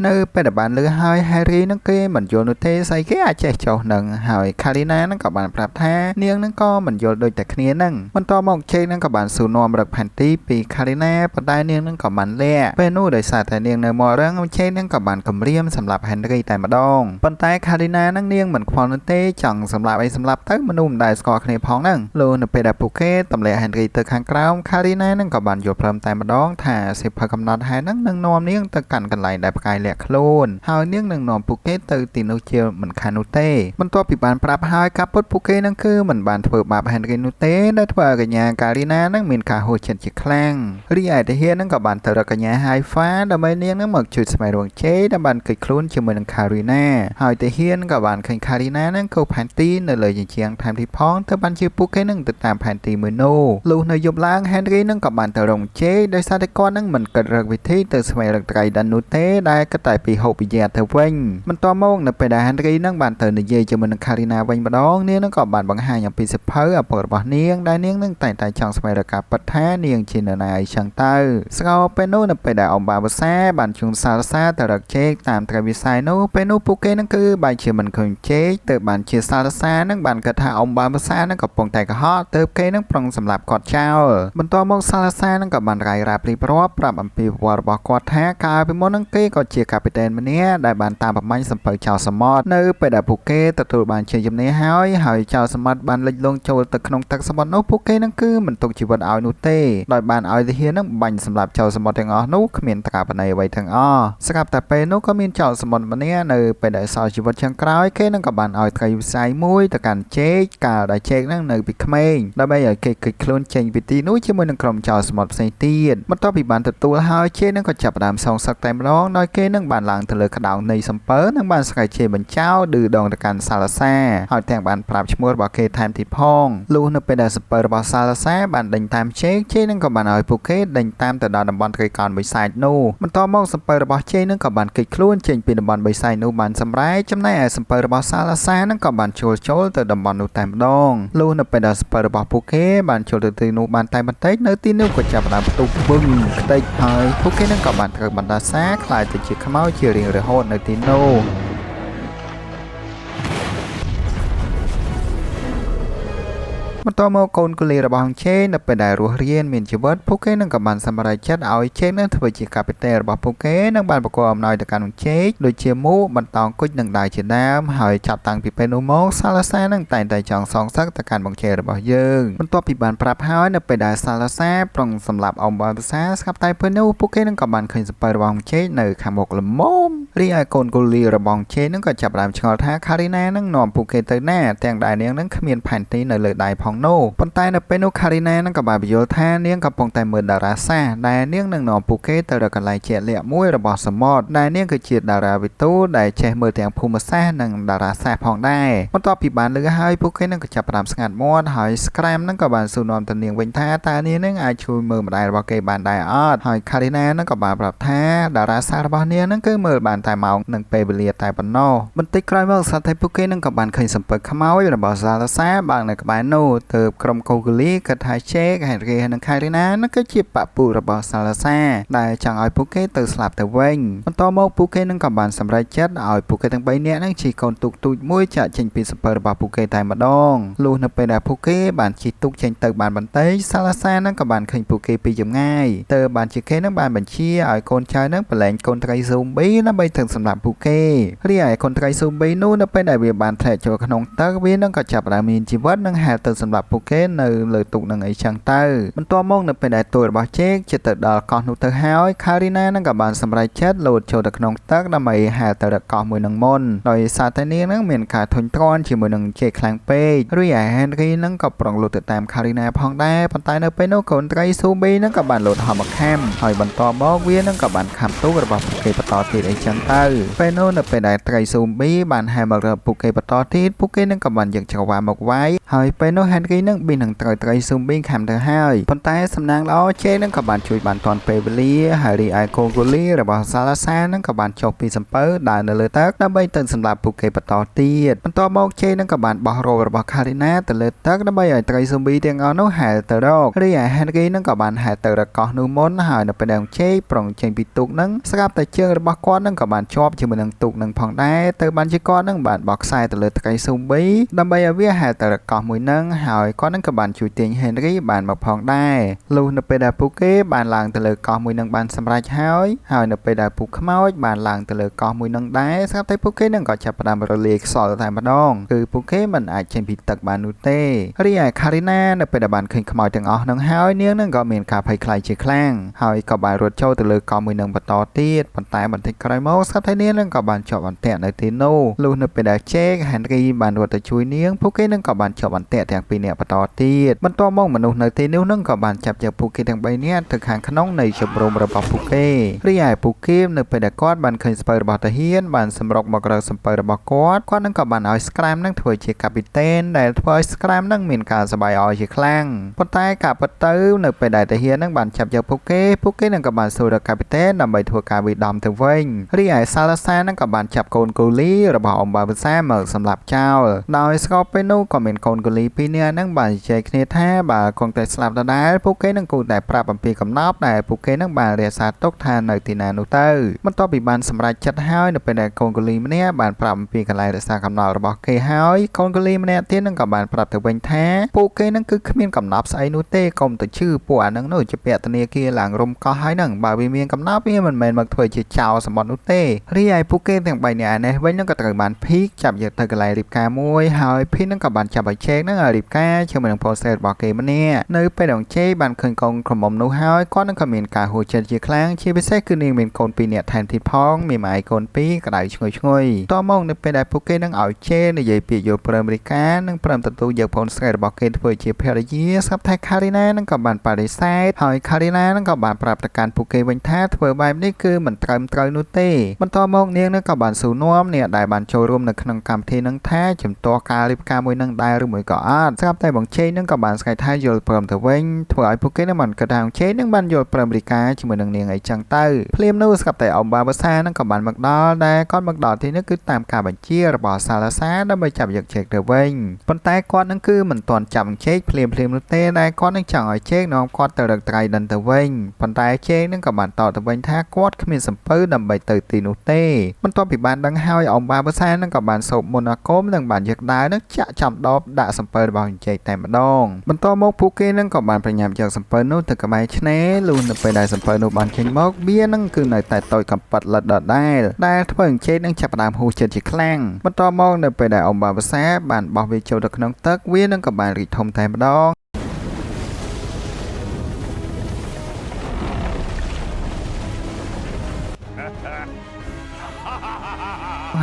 នៅពេលដែលបានលឺហើយ Henry នឹងគេមិនយល់នោះទេស្អីគេអាចចេះចុះនឹងហើយ Karina នឹងក៏បានប្រាប់ថានាងនឹងក៏មិនយល់ដូចតែគ្នានឹងបន្ទាប់មកជេនឹងក៏បានសួរនាំរកផែនទីពី Karina ប៉ុន្តែនាងនឹងក៏បានលាក់ពេលនោះដោយសារតែនាងនៅមករឹងជេនឹងក៏បានគំរាមសម្រាប់ Henry តែម្ដងប៉ុន្តែ Karina នឹងនាងមិនខ្វល់នោះទេចង់សម្លាប់អីសម្លាប់ទៅមនុស្សមិនដែលស្គាល់គ្នាផងហ្នឹងលុះនៅពេលដែលពួកគេទម្លាក់ Henry ទៅខាងក្រោម Karina នឹងក៏បានយល់ព្រមតែម្ដងថាសៀវភៅកំណត់ហេតុហ្នឹងនឹងនាំនាងទៅកាន់កន្លែងដែលផ្កាយលាក់ខ្លួនហើយនាងនឹងនាំពួកគេទៅទីនោះជាមិនខាននោះទេបន្ទាប់ពីបានប្រាប់ហើយការពិតពួកគេនឹងគឺមិនបានធ្វើបាប Henry នោះទេដែលធ្វើឲ្យកញ្ញា Karina នឹងមានការហួសចិត្តជាខ្លាំងរីឯទាហាននឹងក៏បានទៅរកកញ្ញា Haifa ដើម្បីនាងនឹងមកជួយស្វែងរកជេដែលបានគេចខ្លួនជាមួយនឹង Karina ហើយទាហានក៏បានឃើញ Karina នឹងគូសផែនទីនៅលើជញ្ជាំងថែមទៀតផងទៅបានជាពួកគេនឹងទៅតាមផែនទីមួយនោះលុះនៅយប់ឡើង Henry នឹងក៏បានទៅរកជេដោយសារតែគាត់នឹងមិនគិតរកវិធីទៅស្វែងរកត្រីដិននោះទេដែលគិតតែពីហូបពីយ៉ាទៅវិញបន្ទាប់មកនៅពេលដែល Henry នឹងបានទៅនិយាយជាមួយនឹង Karina វិញម្ដងនាងនឹងក៏បានបង្ហាញអំពីសៀវភៅឪពុករបស់នាងដែលនាងនឹងតែងតែចង់ស្វែងរកការពិតថានាងជានរណាអីចឹងទៅស្ងោពេលនោះនៅពេលដែលអ៊ំបាបសាបានជូនសាលសាទៅរកជេកតាមត្រីវិស័យនោះពេលនោះពួកគេនឹងគឺបែរជាមិនឃើញជេកទៅបានជាសាលសានឹងបានគិតថាអ៊ំបាបសានឹងកំពុងតែកុហកទៅគេនឹងប្រុងសម្លាប់គាត់ចោលបន្ទាប់មកសាលសានឹងក៏បានរាយរាប់រៀបរាប់ប្រាប់អំពីប្រវត្តិរបស់គាត់ថាកាលពីមុននឹងគេក៏ជាកាពីតែនម្នាក់ដែលបានតាមប្រមាញ់សំពៅចោលសមុទ្រនៅពេលដែលពួកគេទទួលបានជ័យជំនះហើយហើយចោលសមុទ្របានលិចលង់ចូលទៅក្នុងទឹកសមុទ្រនោះពួកគេនឹងគឺមិនទុកជីវិតឲ្យនោះទេដោយបានឲ្យទាហាននឹងបាញ់សម្លាប់ចោលសមុទ្រទាំងអស់នោះគ្មានត្រាបណីអ្វីទាំងអស់ស្រាប់តែពេលនោះក៏មានចោលសមុទ្រម្នាក់នៅពេលដែលសល់ជីវិតចុងក្រោយគេ គេនឹងក៏បានឲ្យត្រីវិស័យមួយទៅកាន់ជេកកាលដែលជេកនឹងនៅពីក្មេងដើម្បីឲ្យគេគេចខ្លួនចេញពីទីនោះជាមួយនឹងក្រុមចោរសមុទ្រផ្សេងទៀតបន្ទាប់ពីបានទទួលហើយជេកនឹងក៏ចាប់ផ្ដើមសងសឹកតែម្ដងដោយគេនឹងបានឡើងទៅលើក្តោងនៃសំពើនិងបានស្កៃជេបញ្ចោលឌឺដងទៅកាន់សាឡាសាហើយទាំងបានប្រាប់ឈ្មោះរបស់គេថែមទៀតផងលុះនៅពេលដែលសំពើរបស់សាឡាសាបានដេញតាមជេកជេនឹងក៏បានឲ្យពួកគេដេញតាមទៅដល់តំបន់ត្រីកោណបិសាចនោះបន្តមកសំពើរបស់ជេនឹងក៏បានគេចខ្លួនចេញពីតំបន់បិសាចនោះបានសម្រេចចំណែកឯសំពើរបស់សាឡាសានឹងក៏បានចូលចូលទៅតំបន់នោះតែម្ដងលុះនៅពេលដែលសំពើរបស់ពួកគេបានចូលទៅទីនោះបានតែបន្តិចនៅទីនោះក៏ចាប់ផ្ដើមផ្ទុះបឹងខ្ទេចហើយពួកគេនឹងក៏បានត្រូវបណ្ដាសាក្លាយទៅជាខ្មោចជារៀងរហូតនៅទីនោះ បន្តមកកូនកូលីរបស់ជេនៅពេលដែលរស់រានមានជីវិតពួកគេនឹងក៏បានសម្រេចចិត្តឲ្យជេនឹងធ្វើជាកាពីតេនរបស់ពួកគេនិងបានប្រគល់អំណោយទៅកាន់ជេដូចជាមូបន្តោងគុជនិងដាវជាដើមហើយចាប់តាំងពីពេលនោះមកសាឡាសានឹងតែងតែចង់សងសឹកទៅកាន់បងជេរបស់យើងបន្ទាប់ពីបានប្រាប់ហើយនៅពេលដែលសាឡាសាប្រុងសម្លាប់អង្គបានភាសាស្រាប់តែពេលនោះពួកគេនឹងក៏បានឃើញសពៅរបស់ជេនៅខាងមុខល្មមរីឯកូនកូលីរបស់ជេនឹងក៏ចាប់ផ្ដើមឆ្ងល់ថាខារីណានឹងនាំពួកគេទៅណាទាំងដែលនាងនឹងគ្មានផែនទីនៅលើដៃផងនោះប៉ុន្តែនៅពេលនោះខារីណានឹងក៏បានបញ្យល់ថានាងកំពុងតែមើលតារាសាស្ត្រដែលនាងនឹងនាំពួកគេទៅរកកន្លែងជាក់លាក់មួយរបស់សមុទ្រដែលនាងគឺជាតារាវិទូដែលចេះមើលទាំងភូមិសាស្ត្រនិងតារាសាស្ត្រផងដែរបន្ទាប់ពីបានលឺហើយពួកគេនឹងក៏ចាប់ផ្ដើមស្ងាត់មាត់ហើយ Scram នឹងក៏បានសួរនាំទៅនាងវិញថាតើនាងនឹងអាចជួយមើលម្ដាយរបស់គេបានដែរអត់ហើយខារីណានឹងក៏បានប្រាប់ថាតារាសាស្ត្ររបស់នាងនឹងគឺមើលបានតែម៉ោងនិងពេលវេលាតែប៉ុណ្ណោះបន្តិចក្រោយមកសត្វថៃពួកគេនឹងក៏បានឃើញសំពៅខ្មោចរបស់សាឡាសាបើកនៅក្បែរនោះទើបក្រុមកូកូលីគិតថាជេកហេរីនិងខារីណានឹងគឺជាបពពួករបស់សាឡាសាដែលចង់ឲ្យពួកគេទៅស្លាប់ទៅវិញបន្តមកពួកគេនឹងក៏បានសម្រេចចិត្តឲ្យពួកគេទាំង3នាក់នឹងជិះកូនទូកទូចមួយចាក់ចេញពីសំពៅរបស់ពួកគេតែម្ដងលុះនៅពេលដែលពួកគេបានជិះទូកចេញទៅបានបន្តិចសាឡាសានឹងក៏បានឃើញពួកគេពីចម្ងាយទើបបានជាគេនឹងបានបញ្ជាឲ្យកូនចៅនឹងប្រឡែងកូនត្រីស៊ូមប៊ីដើម្បីទៅសម្លាប់ពួកគេរីឯកូនត្រីស៊ូមប៊ីនោះនៅពេលដែលវាបានធ្លាក់ចូលក្នុងទឹកវានឹងក៏ចាប់ផ្ដើមមានជីវិតនិងហែលទៅសម្លាប់ពួកគេនៅលើទូកនឹងអីចឹងទៅបន្ទាប់មកនៅពេលដែលទូករបស់ជេកជិតទៅដល់កោះនោះទៅហើយខារីណានឹងក៏បានសម្រេចចិត្តលោតចូលទៅក្នុងទឹកដើម្បីហែលទៅរកកោះមួយនឹងមុនដោយសារតែនាងនឹងមានការធុញទ្រាន់ជាមួយនឹងជេកខ្លាំងពេករីឯ Henry នឹងក៏ប្រុងលោតទៅតាមខារីណាផងដែរប៉ុន្តែនៅពេលនោះកូនត្រីស៊ូប៊ីនឹងក៏បានលោតហោះមកខាំហើយបន្ទាប់មកវានឹងក៏បានខាំទូករបស់ពួកគេបន្តទៀតអីចឹងទៅពេលនោះនៅពេលដែលត្រីស៊ូប៊ីបានហែលមករកពួកគេបន្តទៀតពួកគេនឹងក៏បានយកចង្វាមកវាយហើយពេលនោះ Henry នឹងប៊ីនឹងត្រូវត្រីស៊ូប៊ីខាំទៅហើយប៉ុន្តែសំណាងល្អជេនឹងក៏បានជួយបានទាន់ពេលវេលាហើយរីឯកូកូលីរបស់សាឡាសានឹងក៏បានចុះពីសំពៅដើរនៅលើទឹកដើម្បីទៅសម្លាប់ពួកគេបន្តទៀតបន្ទាប់មកជេនឹងក៏បានបោះរោរបស់ខារីណាទៅលើទឹកដើម្បីឲ្យត្រីស៊ូប៊ីទាំងអស់នោះហែលទៅរករីឯ Henry នឹងក៏បានហែលទៅរកកោះនោះមុនហើយនៅពេលដែលជេប្រុងចេញពីទូកនឹងស្រាប់តែជើងរបស់គាត់នឹងក៏បានជាប់ជាមួយនឹងទូកនឹងផងដែរទៅបានជាគាត់នឹងបានបោះខ្សែទៅលើត្រីស៊ូប៊ីដើម្បីឲ្យវាហែលទៅរកកោះមួយនឹងហើយគាត់នឹងក៏បានជួយទាញ Henry បានមកផងដែរលុះនៅពេលដែលពួកគេបានឡើងទៅលើកោះមួយនឹងបានសម្រេចហើយហើយនៅពេលដែលពួកខ្មោចបានឡើងទៅលើកោះមួយនឹងដែរស្រាប់តែពួកគេនឹងក៏ចាប់ផ្ដើមរលាយខ្សលតែម្ដងគឺពួកគេមិនអាចចេញពីទឹកបាននោះទេរីឯខារីណានៅពេលដែលបានឃើញខ្មោចទាំងអស់នឹងហើយនាងនឹងក៏មានការភ័យខ្លាចជាខ្លាំងហើយក៏បានរត់ចូលទៅលើកោះមួយនឹងបន្តទៀតប៉ុន្តែបន្តិចក្រោយមកស្រាប់តែនាងនឹងក៏បានជាប់អន្ទាក់នៅទីនោះលុះនៅពេលដែលជេក Henry បានរត់ទៅជួយនាងពួកគេនឹងក៏បានជាប់អន្ទាក់ទាំងពីរនាក់បន្តទៀតបន្ទាប់មកមនុស្សនៅទីនោះនឹងក៏បានចាប់យកពួកគេទាំង3នាក់ទៅខាងក្នុងនៃជំរំរបស់ពួកគេរីឯពួកគេនៅពេលដែលគាត់បានឃើញស្ពៅរបស់ទាហានបានសម្រុកមករកសំពៅរបស់គាត់គាត់នឹងក៏បានឲ្យ Scram នឹងធ្វើជាកាពីតេនដែលធ្វើឲ្យ Scram នឹងមានការសប្បាយអរជាខ្លាំងប៉ុន្តែការពិតទៅនៅពេលដែលទាហាននឹងបានចាប់យកពួកគេពួកគេនឹងក៏បានសួររកកាពីតេនដើម្បីធ្វើការវាយដំទៅវិញរីឯសាឡាសានឹងក៏បានចាប់កូនកូលីរបស់អំបាវិសាមកសម្លាប់ចោលដោយស្របពេលនោះក៏មានកូនកូលីពីរនាក់នឹងបានជជែកគ្នាថាបើគង់តែស្លាប់ដដែលពួកគេនឹងគួរតែប្រាប់អំពីកំណប់ដែលពួកគេនឹងបានរក្សាទុកថានៅទីណានោះទៅបន្ទាប់ពីបានសម្រេចចិត្តហើយនៅពេលដែលកូនកូលីម្នាក់បានប្រាប់អំពីកន្លែងរក្សាកំណប់របស់គេហើយកូនកូលីម្នាក់ទៀតនឹងក៏បានប្រាប់ទៅវិញថាពួកគេនឹងគឺគ្មានកំណប់ស្អីនោះទេកុំទៅឈឺពួកអានឹងនោះជាពាក់ធនាគារឡើងរុំកោះហើយនឹងបើវាមានកំណប់វាមិនមែនមកធ្វើជាចោលសម្បត្តិនោះទេរីឯពួកគេទាំង3នាក់នេះវិញនឹងក៏ត្រូវបានភីកចាប់យកទៅកន្លែងរៀបការមួយហើយភីកនឹងក៏បានចាប់ឲ្យជេកនឹងឲ្យរៀប ការជាមួយនឹងប្អូនស្រីរបស់គេម្នាក់នៅពេលដែលជេបានឃើញកូនក្រមុំនោះហើយគាត់នឹងក៏មានការហួសចិត្តជាខ្លាំងជាពិសេសគឺនាងមានកូនពីរនាក់ថែមទៀតផងមានម៉ាយកូនពីរក្តៅឈ្ងុយឈ្ងុយតមកនៅពេលដែលពួកគេនឹងឲ្យជេនិយាយពាក្យយល់ព្រមរីកានិងព្រមទទួលយកប្អូនស្រីរបស់គេធ្វើជាភរិយាស្រាប់តែខារីណានឹងក៏បានបដិសេធហើយខារីណានឹងក៏បានប្រាប់ទៅកាន់ពួកគេវិញថាធ្វើបែបនេះគឺមិនត្រឹមត្រូវនោះទេបន្តមកនាងនឹងក៏បានសួរនាំអ្នកដែលបានចូលរួមនៅក្នុងកម្មវិធីនឹងថាជំទាស់ការរៀបការមួយនឹងដែរឬមួយក៏អត់ស្រាប់តែបងជេនឹងក៏បានស្គាល់ថាយល់ព្រមទៅវិញធ្វើឲ្យពួកគេនឹងបានគិតថាបងជេនឹងបានយល់ព្រមរីកាជាមួយនឹងនាងអីចឹងទៅភ្លាមនោះស្រាប់តែអំបាវសានឹងក៏បានមកដល់ដែលគាត់មកដល់ទីនេះគឺតាមការបញ្ជារបស់សាឡាសាដើម្បីចាប់យកជេកទៅវិញប៉ុន្តែគាត់នឹងគឺមិនទាន់ចាប់ជេកភ្លាមភ្លាមនោះទេដែលគាត់នឹងចង់ឲ្យជេកនាំគាត់ទៅរកត្រៃដិនទៅវិញប៉ុន្តែជេកនឹងក៏បានតបទៅវិញថាគាត់គ្មានសំពៅដើម្បីទៅទីនោះទេបន្ទាប់ពីបានដឹងហើយអំបាវសានឹងក៏បានសូបមន្តអាគមនិងបានយកដាវនឹងចាក់ចំដបដាក់សំពៅរបស់ជេកតែម្ដងបន្តមកពួកគេនឹងក៏បានប្រញាប់យកសំពៅនោះទៅក្បែរឆ្នេរលុះនៅពេលដែលសំពៅនោះបានចេញមកវានឹងគឺនៅតែតូចកំប៉ិតលិតដដែលដែលធ្វើឲ្យជេកនឹងចាប់ផ្ដើមហួសចិត្តជាខ្លាំងបន្តមកនៅពេលដែលអំបាវសាបានបោះវាចូលទៅក្នុងទឹកវានឹងក៏បានរីកធំតែម្ដង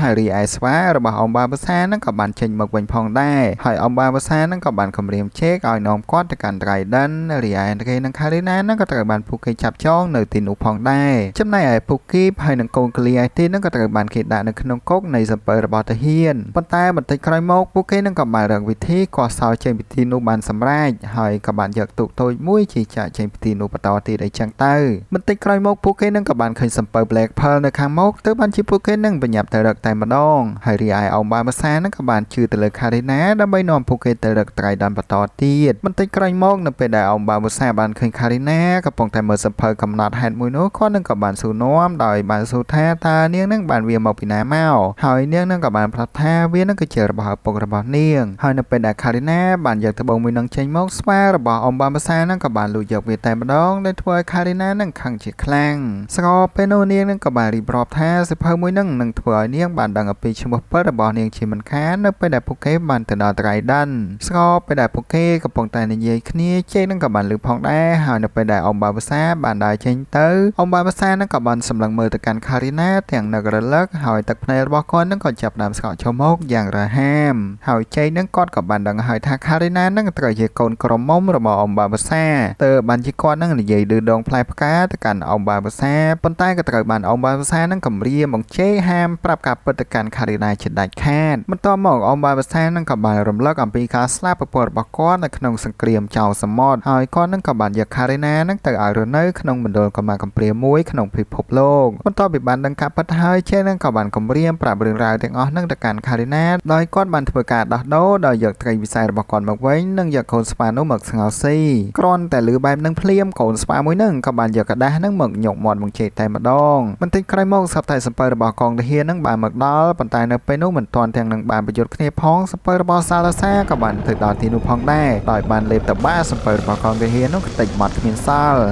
ហើយរីឯស្វារបស់អំបាវសានឹងក៏បានចេញមកវិញផងដែរហើយអំបាវសានឹងក៏បានគម្រាមជេកឲ្យនាំគាត់ទៅកាន់ Trident រីឯគេនិងខារីណានឹងក៏ត្រូវបានពួកគេចាប់ចងនៅទីនោះផងដែរចំណែកឯពួកគីបហើយនិងកូនកលីឯទីនឹងក៏ត្រូវបានគេដាក់នៅក្នុងគុកនៃសំពៅរបស់ទាហានប៉ុន្តែបន្តិចក្រោយមកពួកគេនឹងក៏បានរកវិធីកោះសោចេញពីទីនោះបានសម្រេចហើយក៏បានយកទូកតូចមួយជិះចាក់ចេញពីទីនោះបន្តទៀតអីចឹងទៅបន្តិចក្រោយមកពួកគេនឹងក៏បានឃើញសំពៅ Black Pearl នៅខាងមុខទើបបានជាពួកគេនឹងបញ្ញាប់ទៅរកតែម្ដងហើយរីឯអំបាភាសានឹងក៏បានជឿទៅលើខារីណាដើម្បីនាំពួកគេទៅរកត្រៃដនបន្តទៀតបន្តិចក្រោយមកនៅពេលដែលអំបាភាសាបានឃើញខារីណាកំពុងតែមើលសភៅកំណត់ហេតុមួយនោះគាត់នឹងក៏បានសួរនាំដោយបានសួរថាតើនាងនឹងបានវាមកពីណាមកហើយនាងនឹងក៏បានប្រាប់ថាវានឹងគឺជារបស់ឪពុករបស់នាងហើយនៅពេលដែលខារីណាបានយកត្បូងមួយនឹងចេញមកស្វារបស់អំបាភាសានឹងក៏បានលួចយកវាតែម្ដងដែលធ្វើឲ្យខារីណានឹងខឹងជាខ្លាំងស្របពេលនោះនាងនឹងក៏បានរៀបរាប់ថាសភៅមួយនឹងនឹងធ្វើឲ្យនាងបានដឹងអំពីឈ្មោះពិតរបស់នាងជាមិនខាននៅពេលដែលពួកគេបានទៅដល់ត្រៃដិនស្របពេលដែលពួកគេកំពុងតែនិយាយគ្នាជេកនឹងក៏បានលឺផងដែរហើយនៅពេលដែលអំបាភាសាបានដើរចេញទៅអំបាភាសានឹងក៏បានសម្លឹងមើលទៅកាន់ខារីណាទាំងនឹករលឹកហើយទឹកភ្នែករបស់គាត់នឹងក៏ចាប់ផ្ដើមស្កកចូលមកយ៉ាងរហាមហើយជេកនឹងគាត់ក៏បានដឹងហើយថាខារីណានឹងត្រូវជាកូនក្រមុំរបស់អំបាភាសាទើបបានជាគាត់នឹងនិយាយឌឺដងផ្លែផ្កាទៅកាន់អំបាភាសាប៉ុន្តែក៏ត្រូវបានអំបាភាសានឹងគំរាមបង្ជេរហាមប្រាប់ការពិតទៅកាន់ខារីណាជាដាច់ខាតបន្តមកអំបាភាសានឹងក៏បានរំលឹកអំពីការស្លាប់ប្រពន្ធរបស់គាត់នៅក្នុងសង្គ្រាមចោលសមុទ្រហើយគាត់នឹងក៏បានយកខារីណានឹងទៅឲ្យរស់នៅក្នុងមណ្ឌលកម្មាកំព្រាមួយក្នុងពិភពលោកបន្ទាប់ពីបានដឹងការពិតហើយជេនឹងក៏បានគំរាមប្រាប់រឿងរ៉ាវទាំងអស់នឹងទៅកាន់ខារីណាដោយគាត់បានធ្វើការដោះដូរដោយយកត្រីវិស័យរបស់គាត់មកវិញនិងយកកូនស្វានោះមកស្ងោស៊ីគ្រាន់តែលឺបែបនឹងភ្លាមកូនស្វាមួយនឹងក៏បានយកក្រដាសនឹងមកញុកមាត់មកជេតែម្ដងបន្តិចក្រោយមកស្រាប់តែសំពៅរបស់កងទាហាននឹងបានមកដល់ប៉ុន្តែនៅពេលនោះមិនទាន់ទាំងនឹងបានប្រយុទ្ធគ្នាផងសំពៅរបស់សាឡាសាក៏បានទៅដល់ទីនោះផងដែរដោយបានលេបតបាសំពៅរបស់កងទាហាននោះខ្ទេចមាត់គ្មានសល់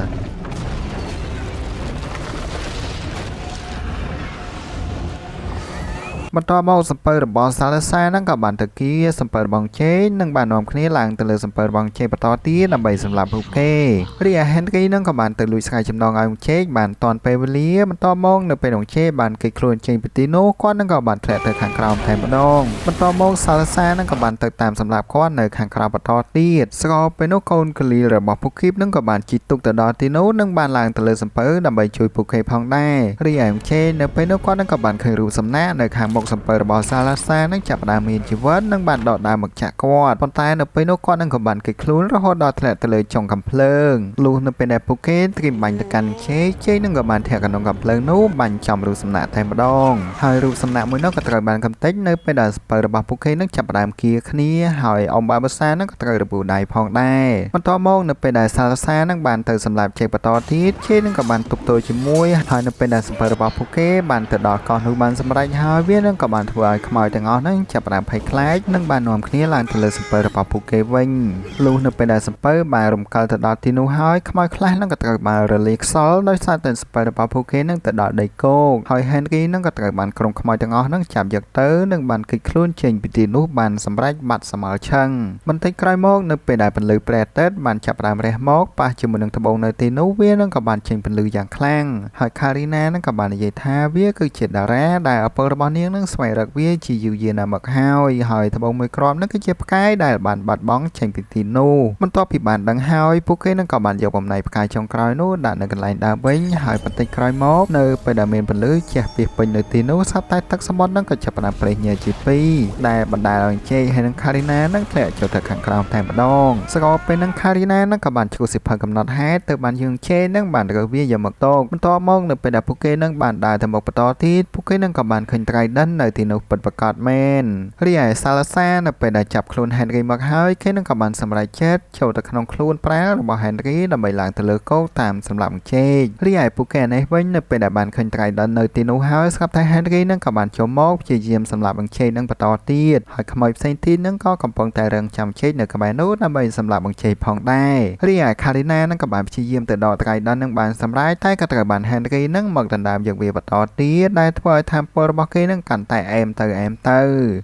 បន្តមកសំពៅរបស់សាឡាសានឹងក៏បានទៅគៀសំពៅរបស់ជេនឹងបាននាំគ្នាឡើងទៅលើសំពៅរបស់ជេបន្តទៀតដើម្បីសម្លាប់ពួកគេរីឯ Henry នឹងក៏បានទៅលួចស្រាយចំណងឲ្យជេបានតាន់ពេលវេលាបន្តមកនៅពេលជេបានគេចខ្លួនចេញពីទីនោះគាត់នឹងក៏បានធ្លាក់ទៅខាងក្រោមតែម្ដងបន្តមកសាឡាសានឹងក៏បានទៅតាមសម្លាប់គាត់នៅខាងក្រោមបន្តទៀតស្របពេលនោះកូនកលីរបស់ពួកគីបនឹងក៏បានជិះទូកទៅដល់ទីនោះនិងបានឡើងទៅលើសំពៅដើម្បីជួយពួកគេផងដែររីឯជេនៅពេលនោះគាត់នឹងក៏បានឃើញរូបសំណាកនៅខាងមុខសំពៅរបស់សាឡាសានឹងចាប់ផ្ដើមមានជីវិតនិងបានដកដើមមកចាក់គាត់ប៉ុន្តែនៅពេលនោះគាត់នឹងក៏បានគេចខ្លួនរហូតដល់ធ្លាក់ទៅលើចុងកំភ្លើងលុះនៅពេលដែលពួកគេត្រៀមបាញ់ទៅកាន់ជេជេនឹងក៏បានធាក់ក្នុងកំភ្លើងនោះបាញ់ចំរូបសំណាកតែម្ដងហើយរូបសំណាកមួយនោះក៏ត្រូវបានកំទេចនៅពេលដែលសំពៅរបស់ពួកគេនឹងចាប់ផ្ដើមគៀគ្នាហើយអំបាបាសានឹងក៏ត្រូវរបួសដៃផងដែរបន្តមកនៅពេលដែលសាឡាសានឹងបានទៅសម្លាប់ជេបន្តទៀតជេនឹងក៏បានទប់ទល់ជាមួយហើយនៅពេលដែលសំពៅរបស់ពួកគេបានទៅដល់កោះនោះបានសម្រេចហើយវានឹង នឹងក៏បានធ្វើឲ្យខ្មោចទាំងអស់ហ្នឹងចាប់ផ្ដើមភ័យខ្លាចនិងបាននាំគ្នាឡើងទៅលើសំពៅរបស់ពួកគេវិញលុះនៅពេលដែលសំពៅបានរំកិលទៅដល់ទីនោះហើយខ្មោចខ្លះនឹងក៏ត្រូវបានរលាយខ្សលដោយសារតែសំពៅរបស់ពួកគេនឹងទៅដល់ដីគោកហើយ Henry នឹងក៏ត្រូវបានក្រុមខ្មោចទាំងអស់នឹងចាប់យកទៅនិងបានគេចខ្លួនចេញពីទីនោះបានសម្រេចបាត់សមល់ឆឹងបន្តិចក្រោយមកនៅពេលដែលពន្លឺព្រះអាទិត្យបានចាប់ផ្ដើមរះមកប៉ះជាមួយនឹងត្បូងនៅទីនោះវានឹងក៏បានចេញពន្លឺយ៉ាងខ្លាំងហើយ Karina នឹងក៏បាននិយាយថាវាគឺជាតារាដែលឪពុករបស់នាងនឹងស្វែងរកវាជាយូរយារណាស់មកហើយហើយត្បូងមួយគ្រាប់នឹងគឺជាផ្កាយដែលបានបាត់បង់ចេញពីទីនោះបន្ទាប់ពីបានដឹងហើយពួកគេនឹងក៏បានយកបំណែកផ្កាយចុងក្រោយនោះដាក់នៅកន្លែងដើមវិញហើយបន្តិចក្រោយមកនៅពេលដែលមានពន្លឺជះពាសពេញនៅទីនោះស្រាប់តែទឹកសមុទ្រនឹងក៏ចាប់ផ្ដើមប្រេះញែកជាពីរដែលបណ្ដាលឲ្យជេកហើយនិង Karina នឹងធ្លាក់ចូលទៅខាងក្រោមតែម្ដងស្របពេលនឹង Karina នឹងក៏បានជួសសិភៅកំណត់ហេតុទៅបានយើងជេនឹងបានរើសវាយកមកតកបន្ទាប់មកនៅពេលដែលពួកគេនឹងបានដើរទៅមុខបន្តទៀតពួកគេនឹងក៏បានឃើញ Trident នៅទីនោះពិតប្រាកដមែនរីឯសាឡាសានៅពេលដែលចាប់ខ្លួន Henry មកហើយគេនឹងក៏បានសម្រេចចិត្តចូលទៅក្នុងខ្លួនប្រារបស់ Henry ដើម្បីឡើងទៅលើគោកតាមសម្រាប់ជេករីឯពួកគេនេះវិញនៅពេលដែលបានឃើញ Trident នៅទីនោះហើយស្រាប់តែ Henry នឹងក៏បានចូលមកព្យាយាមសម្លាប់បង្ជេកនឹងបន្តទៀតហើយខ្មោចផ្សេងទៀតនឹងក៏កំពុងតែរងចាំជេកនៅក្បែរនោះដើម្បីសម្លាប់បង្ជេកផងដែររីឯ Karina នឹងក៏បានព្យាយាមទៅដក Trident នឹងបានសម្រេចតែក៏ត្រូវបាន Henry នឹងមកដណ្ដើមយកវាបន្តទៀតដែលធ្វើឲ្យធម៌ពលរបស់គេនឹងកាន់តែអែមទៅអែមទៅ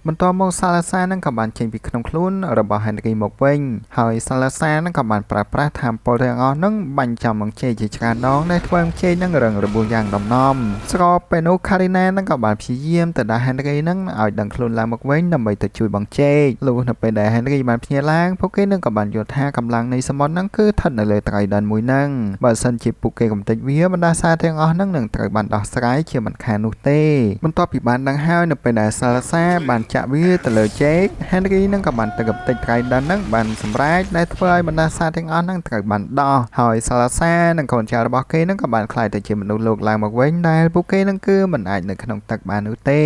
បន្ទាប់មកសាឡាសានឹងក៏បានចេញពីក្នុងខ្លួនរបស់ Henry មកវិញហើយសាឡាសានឹងក៏បានប្រើប្រាស់ធម៌ពលទាំងអស់នឹងបាញ់ចំបង្ជេកជាច្រើនដងដែលធ្វើឲ្យជេកនឹងរឹងរបួសយ៉ាងដំណំស្របពេលនោះ Karina នឹងក៏បានព្យាយាមទៅដាស់ Henry នឹងឲ្យដឹងខ្លួនឡើងមកវិញដើម្បីទៅជួយបង្ជេកលុះនៅពេលដែល Henry បានភ្ញាក់ឡើងពួកគេនឹងក៏បានយល់ថាកម្លាំងនៃសមុទ្រនឹងគឺស្ថិតនៅលើ Trident មួយនឹងបើសិនជាពួកគេកំទេចវាបណ្ដាសាទាំងអស់នឹងនឹងត្រូវបានដោះស្រាយជាមិនខាននោះទេបន្ទាប់ពីបានដឹងហើយនៅពេលដែលសាឡាសាបានចាក់វាទៅលើជេក Henry នឹងក៏បានទៅកំទេច Trident នឹងបានសម្រេចដែលធ្វើឲ្យបណ្ដាសាទាំងអស់នឹងត្រូវបានដោះហើយសាឡាសានិងកូនចៅរបស់គេនឹងក៏បានក្លាយទៅជាមនុស្សលោកឡើងមកវិញដែលពួកគេនឹងគឺមិនអាចនៅក្នុងទឹកបាននោះទេ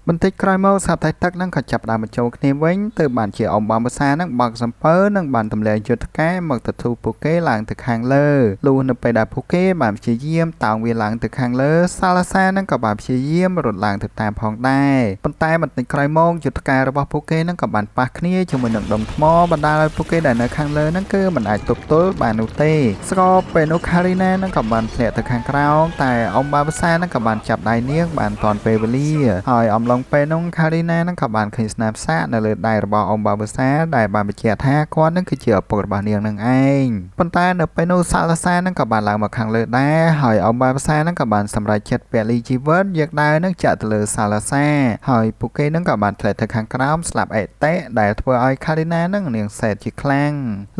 បន្តិចក្រោយមកស្រាប់តែទឹកនឹងក៏ចាប់ផ្ដើមបញ្ចូលគ្នាវិញទៅបានជាអ៊ំបាំភាសានឹងបើកសំពើនឹងបានទម្លាយយុទ្ធការមកទៅទូពួកគេឡើងទៅខាងលើលុះនៅពេលដែលពួកគេបានព្យាយាមតោងវាឡើងទៅខាងលើសាឡាសានឹងក៏បានព្យាយាមរត់ឡើងទៅតាមផងដែរប៉ុន្តែបន្តិចក្រោយមកយុទ្ធការរបស់ពួកគេនឹងក៏បានប៉ះគ្នាជាមួយនឹងដុំថ្មបណ្ដាលឲ្យពួកគេដែលនៅខាងលើនឹងគឺមិនអាចទប់ទល់បាននោះទេស្របពេលនោះ Karina នឹងក៏បានធ្លាក់ទៅខាងក្រោមតែអ៊ំបាភាសានឹងក៏បានចាប់ដៃនាងបានទាន់ពេលវេលាហើយអំឡុងពេលនោះ Karina នឹងក៏បានឃើញស្នាមសាកនៅលើដៃរបស់អ៊ំបាភាសាដែលបានបញ្ជាក់ថាគាត់នឹងគឺជាឪពុករបស់នាងនឹងឯងប៉ុន្តែនៅពេលនោះសាឡាសានឹងក៏បានឡើងមកខាងលើដែរហើយអ៊ំបាភាសានឹងក៏បានសម្រេចចិត្តពលីជីវិតយកដាវនឹងចាក់ទៅលើសាឡាសាហើយពួកគេនឹងក៏បានធ្លាក់ទៅខាងក្រោមស្លាប់អេតេដែលធ្វើឲ្យ Karina នឹងនាងសែតជាខ្លាំង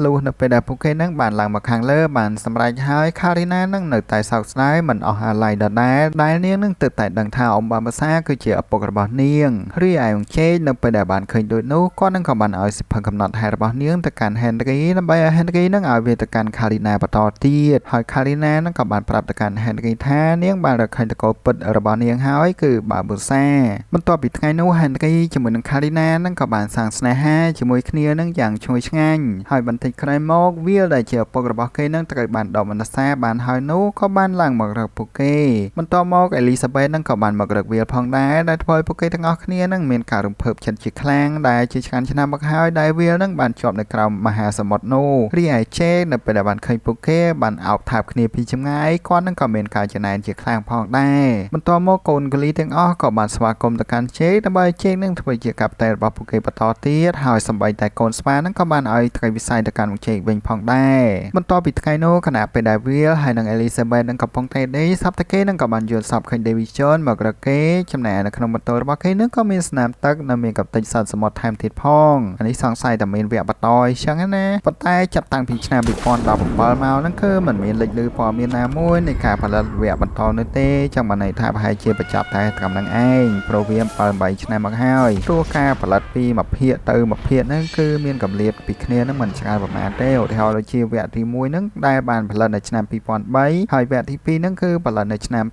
លុះនៅពេលដែលពួកគេនឹងបានឡើងមកខាងលើបានសម្រេចហើយ Karina នឹងនៅតែសោកស្ដាយមិនអស់អាល័យដដែលដែលនាងនឹងទើបតែដឹងថាអ៊ំបាភាសាគឺជាឪពុករបស់នាងរីឯអង្គជេកនៅពេលដែលបានឃើញដូចនោះគាត់នឹងក៏បានឲ្យសិភៅកំណត់ហេតុរបស់នាងទៅកាន់ Henry ដើម្បីឲ្យ Henry នឹងឲ្យវាទៅកាន់ Karina បន្តទៀតហើយ Karina នឹងក៏បានប្រាប់ទៅកាន់ Henry ថានាងបានរកឃើញតកូលពិតរបស់នាងហើយគឺបាបូសាបន្ទាប់ពីថ្ងៃនោះ Henry ជាមួយនឹង Karina នឹងក៏បានសាងស្នេហាជាមួយគ្នានឹងយ៉ាងឈ្ងុយឆ្ងាញ់ហើយបន្តិចក្រោយមកវាលដែលជាឪពុករបស់គេនឹងត្រូវបានដកបណ្ដាសាបានហើយនោះក៏បានឡើងមករកពួកគេបន្ទាប់មកអេលីសាបេតនឹងក៏បានមករកវាលផងដែរដែលធ្វើឲ្យពួកគេទាំងអស់គ្នានឹងមានការរំភើបចិត្តជាខ្លាំងដែលជាច្រើនឆ្នាំមកហើយដែលវាលនឹងបានជាប់នៅក្រោមមហាសមុទ្រនោះរីឯជេនៅពេលដែលបានឃើញពួកគេបានអោបថើបគ្នាពីចម្ងាយគាត់នឹងក៏មានការចំណែនជាខ្លាំងផងដែរបន្ទាប់មកកូនកលីទាំងអស់ក៏បានស្វាគមន៍ទៅកាន់ជេដើម្បីជេនឹងធ្វើជាកាប់តែនរបស់ពួកគេបន្តទៀតហើយសម្បីតែកូនស្វានឹងក៏បានឲ្យត្រីវិស័យទៅកាន់ជេវិញផងដែរបន្ទាប់ពីថ្ងៃនោះខណៈពេលដែលវាលហើយនិងអេលីសាបេតនឹងកំពុងតែដេកសប្តាហ៍គេនឹងក៏បានយល់សប្តិឃើញ Davy Jones មករកគេចំណែកនៅក្នុងបន្ទប់របស់គេនឹងក៏មានស្នាមទឹកនិងមានកំទេចសត្វសមុទ្រថែមទៀតផងអានេះសង្ស័យតែមានវគ្គបន្តអីចឹងណាប៉ុន្តែចាប់តាំងពីឆ្នាំ2017មកហ្នឹងគឺมันមានលេចលឺព័ត៌មានណាមួយនៃការផលិតវគ្គបន្តនោះទេចឹងបានន័យថាប្រហែលជាបញ្ចប់តែត្រឹមហ្នឹងឯងព្រោះវា7 8ឆ្នាំមកហើយព្រោះការផលិតពីមួយភាគទៅមួយភាគហ្នឹងគឺមានកម្រិតពីគ្នាហ្នឹងមិនច្រើនប្រហែលទេឧទាហរណ៍ដូចជាវគ្គទី1ហ្នឹងដែលបានផលិតនៅឆ្នាំ2003ហើយវគ្គទី2ហ្នឹងគឺផលិតនៅឆ្នាំ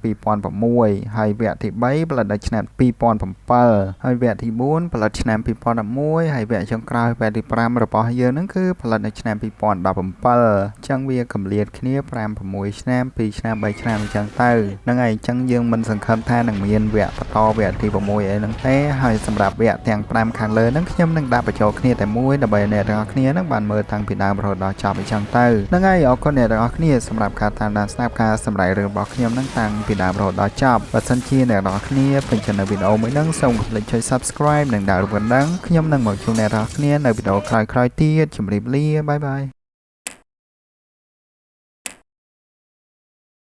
2006ហើយវគ្គទី3ផលិតនៅឆ្នាំ2008 2007ហើយវគ្គទី4ផលិតឆ្នាំ2011ហើយវគ្គចុងក្រោយវគ្គទី5របស់យើងហ្នឹងគឺផលិតនៅឆ្នាំ2017អញ្ចឹងវាកម្លាតគ្នា5 6ឆ្នាំ2ឆ្នាំ3ឆ្នាំអញ្ចឹងទៅហ្នឹងហើយអញ្ចឹងយើងមិនសង្ឃឹមថានឹងមានវគ្គបន្តវគ្គទី6អីហ្នឹងទេហើយសម្រាប់វគ្គទាំង5ខាងលើហ្នឹងខ្ញុំនឹងដាក់បញ្ចូលគ្នាតែមួយដើម្បីឲ្យអ្នកទាំងអស់គ្នាហ្នឹងបានមើលតាំងពីដើមរហូតដល់ចប់អញ្ចឹងទៅហ្នឹងហើយអរគុណអ្នកទាំងអស់គ្នាសម្រាប់ការតាមដានស្ដាប់ការសម្ដែងរឿងរបស់ខ្ញុំហ្នឹងតាំងពីដើមរហូតដល់ចប់បើសិនជាអ្នកទាំងអស់គ្នាពេញចិត្តនៅវីដេអូមួយហ្នឹងសូមកុំភ្លេចចុច Subscribe និងដាក់រូបកណ្ដឹងខ្ញុំនឹងមកជួបអ្នកទាំងអស់គ្នានៅវីដេអូក្រោយៗទៀតជម្រាបលា bye bye.